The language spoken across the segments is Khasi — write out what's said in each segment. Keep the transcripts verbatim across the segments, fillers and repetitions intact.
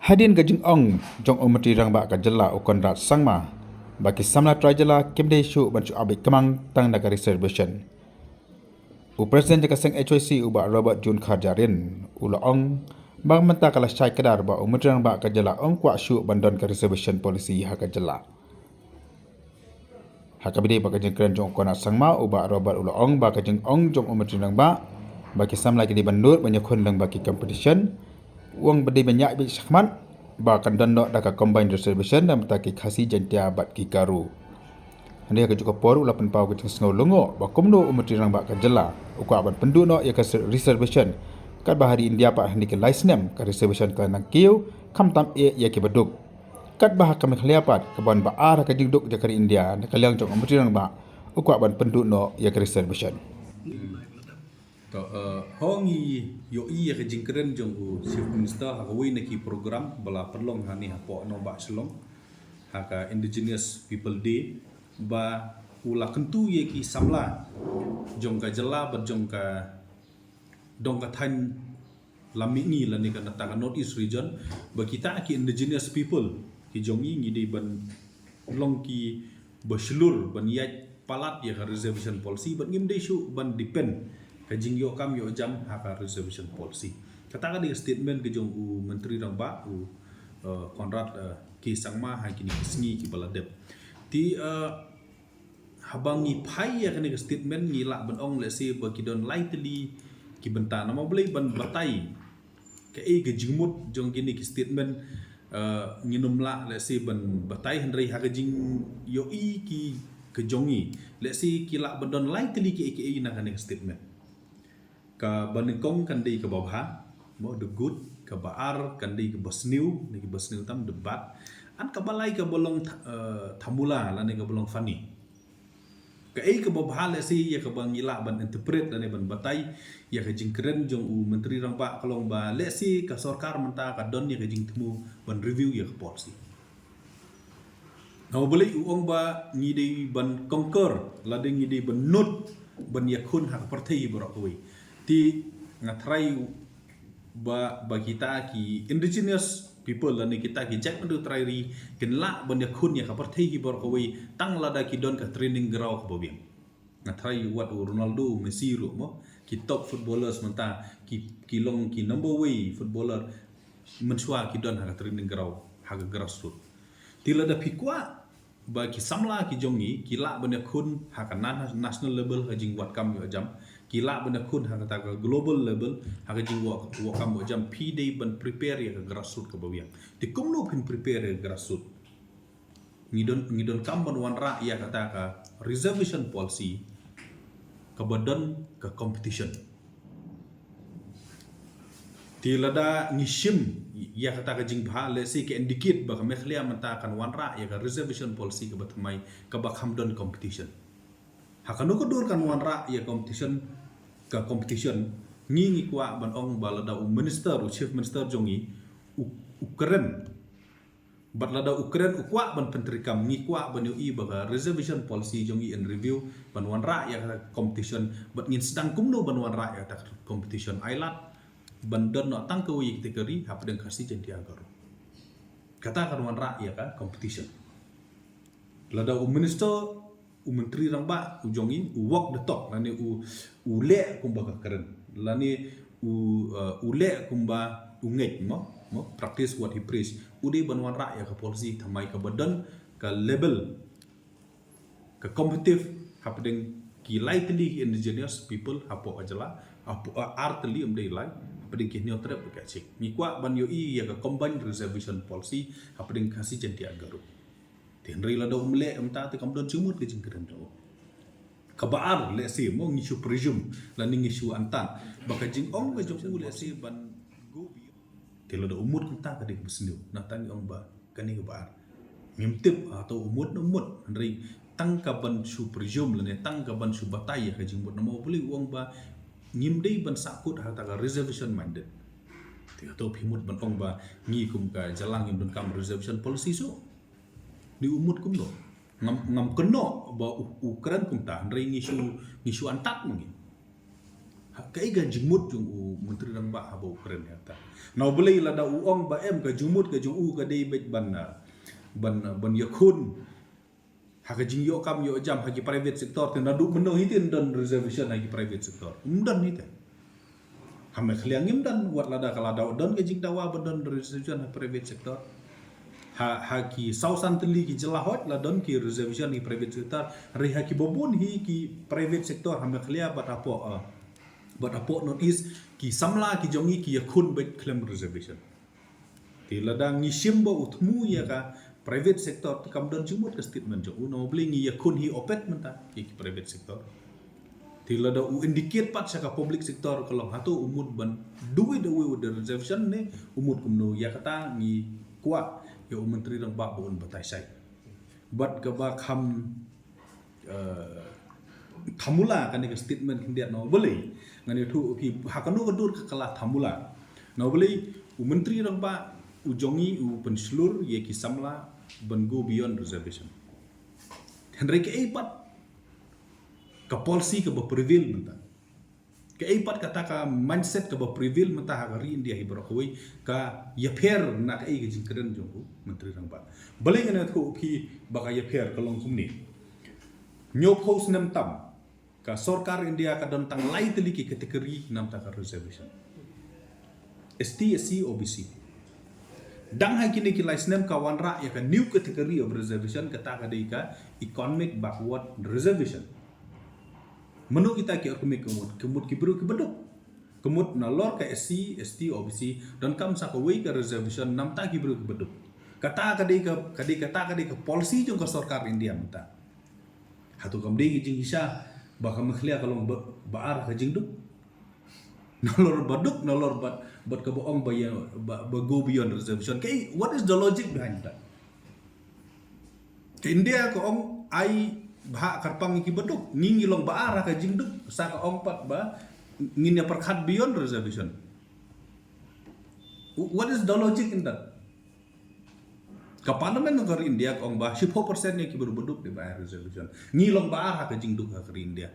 Hadien ka jingong jong u Myntri Rangbah ka jylla u Conrad Sangma ba ki samla trai jylla kim dei shuh ban shu ap beit kmang tang da ka reservation, u President jong ka seng H Y C u Bah Robert June Kharjahrin u la ong ba mynta ka la shai kdar ba u Myntri Rangbah ka jylla um kwah shuh ban don ka reservation policy ha ka jylla. Ha kaba ïadei bad ka jingkren jong u Conrad Sangma, u Bah Robert u la ong ba ka jingong jong u Myntri Rangbah ba ki samla ki dei ban nud ban ïakhun lyngba ki competition, u ong ba dei ban ïaid beit shakhmat ba kan don noh da ka combined reservation na bynta ki Khasi, Jaiñtia bad ki Garo. Hynrei ha kajuh ka por u la pynpaw ka jingsngew lyngngoh ba kumno u Myntri Rangbah ka jylla u kwah ban pynduh noh ïa ka reservation, katba ha ri India pat ha kine ki lai snem ka reservation ka la nang kiew, khamtam eh ïa ki baduk. Katba ha ka Meghalaya pat ka wan ba ar ha ka jingduk jong ka ri India, na ka liang jong u Myntri Rangbah u kwah ban pynduh noh ïa ka reservation. To, eh, hooid ngi ïohi ïa ka jingkren jong u Chief Minister ha kawei na ki program ba la pynlong hangne hapoh nongbah Shillong ha ka Indigenous People Day, ba u la kyntu ïa ki samla jong ka jylla bad jong ka dong ka thaiñ Lammihngi lane ka nata ka North East region, ba kita ki indigenous people ki jong ngi ngi dei ban long ki ba shlur ban ïaid palat ïa ka reservation policy, bad ngim dei shuh ban depend ka jingïoh kam ïoh jam ha ka reservation policy. Kata ka dei ka statement ka jong u Myntri Rangbah u, eh, Conrad, eh, K Sangma ha kine ki sngi ki ba la dep. Te, eh, haba ngi phai ïa kane ka statement ngi lah ban ong lehse ba ki don lai tylli ki bynta. Namar balei ban batai kaei ka jingmut jong kine ki statement, eh, ngin ym lah lehse ban batai, hynrei ha ka jingïohi ki ka jong ngi lehse ki lah ban don lai tylli kiei kiei na kane ka statement. Kaba nyngkong kan dei kaba bha, mo, the good, kaba ar kan dei kaba sniew, ne kaba sniew tam, the bad. An kaba lai kaba long tha-, eh, thamula lane kaba long funny. Kaei kaba bha lehse ïa kaba ngi lah ban interpret lane ban batai ïa ka jingkren jong u Myntri Rangbah ka long ba lehse ka sorkar mynta ka don ïa ka jingthmu ban review ïa ka policy. Namar balei u ong ba ngi dei ban conquer lane ngi dei ban nud ban ïakhun ha ka pyrthei baroh kawei. Te nga trai ba, ba kita ki indigenous people lane kita ki jaitbynriew trai ri kin lah ban ïakhun ïa ka pyrthei hi baroh kawei tang lada ki don ka training ground kaba biang. Nga trai wat u Ronaldo, u Messi ruh mo, ki top footballers mynta ki, ki long ki number one footballer mynshuwa ki don ha ka training ground, ha ka grassroots. Te lada phi kwah ba ki samla ki jong ngi ki lah ban ïakhun ha ka na-, national level ha ka jingwad kam ïoh jam, ki lah ban ïakhun ha kata ka global level ha ka jingwad, wad kam ïoh jam, phi dei ban prepare ïa ka grassroots kaba biang. Te kumno phin prepare ïa ka grassroots? Ngi don, ngi donkam ban wanrah ïa kata ka reservation policy kaba don ka competition. Te lada ngi shim ïa kata ka jingbha, lehse ka indicate ba ka Meghalaya mynta kan wanrah ïa ka reservation policy kaba thymmai, kaba kham don competition. Ha kano ka dur kan wanrah ïa competition, ka competition, ngi ngi kwah ban ong ba lada u minister, u chief minister jong ngi, u, u kren. Bad lada u kren u kwah ban pyntreikam, ngi kwah ban ïohi ba ka reservation policy jong ngi in review, ban wanrah ïa ka competition, bad ngin sdang kumno ban wanrah ïa ka competition. Ai lad ban don noh tang kawei ïa kita ki ri hapdeng Khasi, Jaiñtia, Garo. Kata kan wanrah ïa ka competition. Lada u minister, u Myntri Rangbah u jong ngi, u walk the talk, lane u, u leh kumba ka kren, lane u, uh, u leh kumba u ngeit, mo, mo, practice what he preach. U dei ban wanrah ïa ka policy thymmai kaba don ka level, ka competitive hapdeng ki lai tylli ki indigenous people hapoh ka jylla, hapoh, uh, ar tylli, ym dei lai, hapdeng ki Hynñiewtrep bad ki Akchik. Ngi kwah ban ïohi ïa ka combined reservation policy hapdeng Khasi, Jaiñtia, Garo. Te hynrei lada um leh mynta te kam don jingmut ka jingkren jong u. Kaba ar, lehse mo, ngi shu presume lane ngi shu antad ba ka jingong ka jong u lehse ban go beyond. Te lada u mut kumta ka dei kaba sniew, nangta ngi ong ba kane kaba ar. Ngim tip hato u mut ne um mut, hynrei tang ka ban shu presume lane tang ka ban shu batai ïa ka jingmut, namar balei u ong ba ngim dei ban sahkut ha kata ka reservation minded. Te hato phi mut ban ong ba ngi kum ka jylla ngim donkam reservation policy shuh? Dei u mut kumno? Ngam, ngam kynnoh ba u, u kren kumta, hynrei ngi shu, ngi shu antad ma ngi. Kaei ka jingmut jong u Myntri Rangbah haba u kren ïa kata? Na u Blei, lada u ong ba em, ka jingmut ka jong u ka dei beit ban, ah, ban, ah, ban ïakhun ha ka jingïoh kam ïoh jam ha ki private sector, te naduh mynno hi te ym don reservation ha ki private sector? Ym don hi te. Ha Meghalaya ngim don, wat lada ka la daw don ka jingdawa ban don reservation ha private sector. Ha, ha ki saw san tylli ki jylla hooid la don ki reservation ha ki private sector. Hynrei ha kiba bun hi ki private sector ha Meghalaya bad hapoh, ah, bad hapoh North East, ki samla ki jong ngi ki ïakhun beit khlem reservation. Te lada ngi shim ba u thmu ïa ka private sector, te kam don jingmut ka statement jong u. Na u Blei, ngi ïakhun hi opet mynta ïa ki private sector. Te lada u indicate pat sha ka public sector, ka long hato u mut ban do away with the reservation ne u mut kumno? Ïa kata ngi kwah ïa u Myntri Rangbah ba un batai shai. Bad kaba kham, eh, thamula kane ka statement khyndiat, na u Blei, ngan ïathuh ïa phi ha kano ka dur ka la thamula. Na u Blei, u Myntri Rangbah u jong ngi u pynshlur ïa ki samla ban go beyond reservation. Hynrei kaei pat ka policy kaba prevail mynta? Kaei pat kata ka mindset kaba prevail mynta ha ka ri India hi baroh kawei, ka ïapher na kaei ka jingkren jong u Myntri Rangbah? Balei ngan ïathuh ïa phi ba ka ïapher? Ka long kumne. Hynñiewphew snem tam, ka sorkar India ka don tang lai tylli ki category na bynta ka reservation. S T, S C, O B C. Dang ha kine ki lai snem ka wanrah ïa ka new category of reservation, kata ka dei ka economic backward reservation. Mano kita ki economic? Ka mut, ka mut ki briew kiba duk. Ka mut nalor ka S C, S T, O B C, donkam sa kawei ka reservation na bynta ki briew kiba duk. Kata ka dei ka, ka dei, kata ka dei ka policy jong ka sorkar India mynta. Hato kam dei ka jingshisha ba ka Meghalaya ka long ba, ba ar ka jingduk? Nalor ba duk, nalor ba, ba kaba ong ba ïa, ba, ba go beyond reservation. Kaei, what is the logic behind that? Ka India ka ong ai bhah kyrpang ïa kiba duk, ngi ngi long ba ar ha ka jingduk, sa ka ong pat ba ngin ïa pyrkhat beyond reservation. What is the logic in that? Ka Parliament jong ka ri India ka ong ba shiphew percent ïa ki briew ba duk dei ban ai reservation. Ngi long ba ar ha ka jingduk ha ka ri India.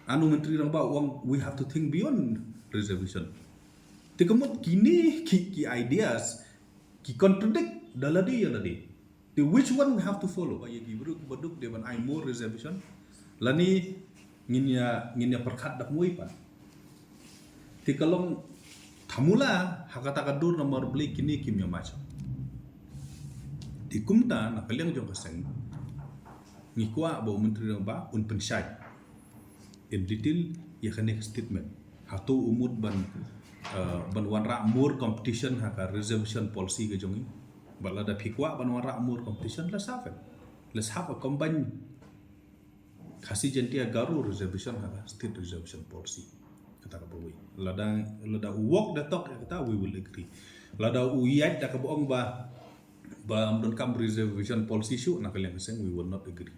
Anu Myntri Rangbah u ong we have to think beyond reservation. Te ka mut kine ki, ki ideas ki contradict da lade ïa lade. Te which one we have to follow? Ba ïa ki briew kiba duk dei ban ai more reservation, lane ngin ïa, ngin ïa pyrkhat da kawei pat? Te ka long thamula ha kata ka dur, namar balei kine kim ïa mach. Te kumta na ka liang jong ka seng ngi kwah ba u Myntri Rangbah un pynshai in detail ïa kane ka statement. Hato u mut ban, uh, ban wanrah more competition ha ka reservation policy ka jong ngi? Bad lada phi kwah ban wanrah more competition, let's have it. Let's have a combined Khasi Jaintia Garo reservation ha ka state reservation policy. Kata kaba wei. Lada, lada u walk the talk ïa kata, we will agree. Lada u ïaid da kaba ong ba, ba ym donkam reservation policy shuh, na ka liang ka seng we will not agree.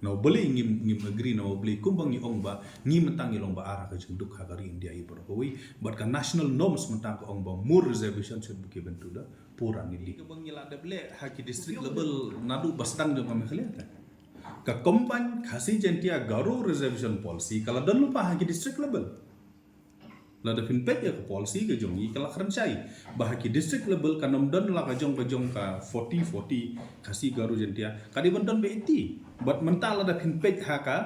Na u balei ngim, ngim agree, na u balei? Kumba ngi ong ba ngi mynta ngi long ba ar ha ka jingduk ha ka ri India hi baroh kawei. Bad ka national norms mynta ka ong ba more reservation should be given to the poor and needy. Kaba ngi la dep leh ha ki district level naduh ba sdang jong ka Meghalaya te. Ka combined Khasi Jaintia Garo reservation policy ka la don lypa ha ki district level. Lada phin peit ïa ka policy ka jong ngi ka la kren shai ba ha ki district level kan ym don la ka jong, ka jong ka forty forty Khasi Garo Jaintia, ka dei ban don ba eighty. Bad mynta lada phin peit ha ka,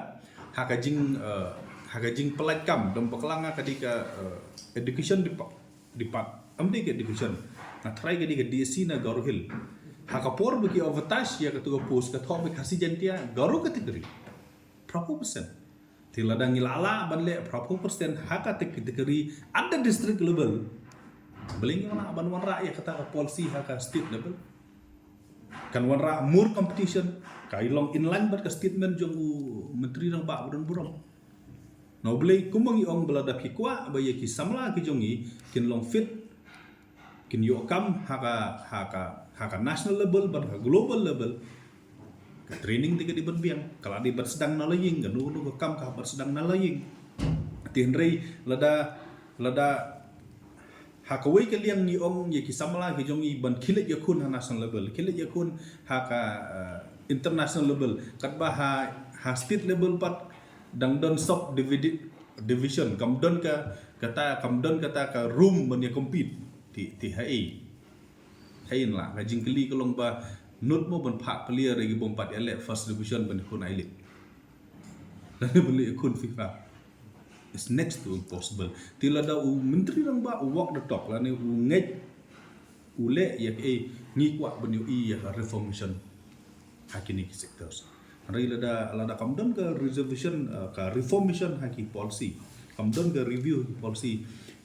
ha ka jing, eh, ha ka jingpynlait kam, dang bakla nga ka dei ka, eh, education depa-, depart, ym dei ka education. Nga tharai ka dei ka D S C na Garo Hills. Ha ka por ba ki advertise ïa katu ka post ka thoh ba Khasi Jaintia Garo category. Phraphew percent. Te lada ngi la lah ban leh phraphew percent ha ka category at the district level, balei ngim lah ban wanrah ïa kata ka policy ha ka state level? Kan wanrah more competition, ka long in line bad ka statement jong u Myntri Rangbah ba don burom. Na u balei, kumba ngi ong, ba lada phi kwah ba ïa ki samla ki jong ngi kin long fit, kin ïoh kam ha ka, ha ka, ha ka national level bad ka global level, ka training te ka dei ban biang, ka la dei ban sdang na la ïing, kano kano ka kam ka hap ban sdang na la ïing. Te hynrei lada, lada ha kawei ka liang ngi ong ïa ki samla ki jong ngi ban khie leit ïakhun ha national level, khie leit ïakhun ha ka, eh, international level, katba ha, ha state level pat dang don subdivided, division, kam don ka kata, kam don kata ka room ban ïa compete. Te te haei, haei la ka jingkylli ka long ba nud mo ban phah clear ïa ki bym pat ïaleh first division ban ïakhun I-League lane ban ïakhun FIFA. It's next to impossible. Te lada u Myntri Rangbah u walk the talk lane u ngeit, u leh ïa kaei, ngi kwah ban ïohi ïa ka reformation ha kine ki sectors. Hynrei lada, lada kam don ka reservation, uh, ka reformation ha ki policy, kam don ka review ha ki policy,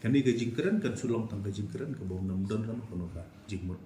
kane ka jingkren kan shu long tang ka jingkren ka bym don kano kano ka jingmut.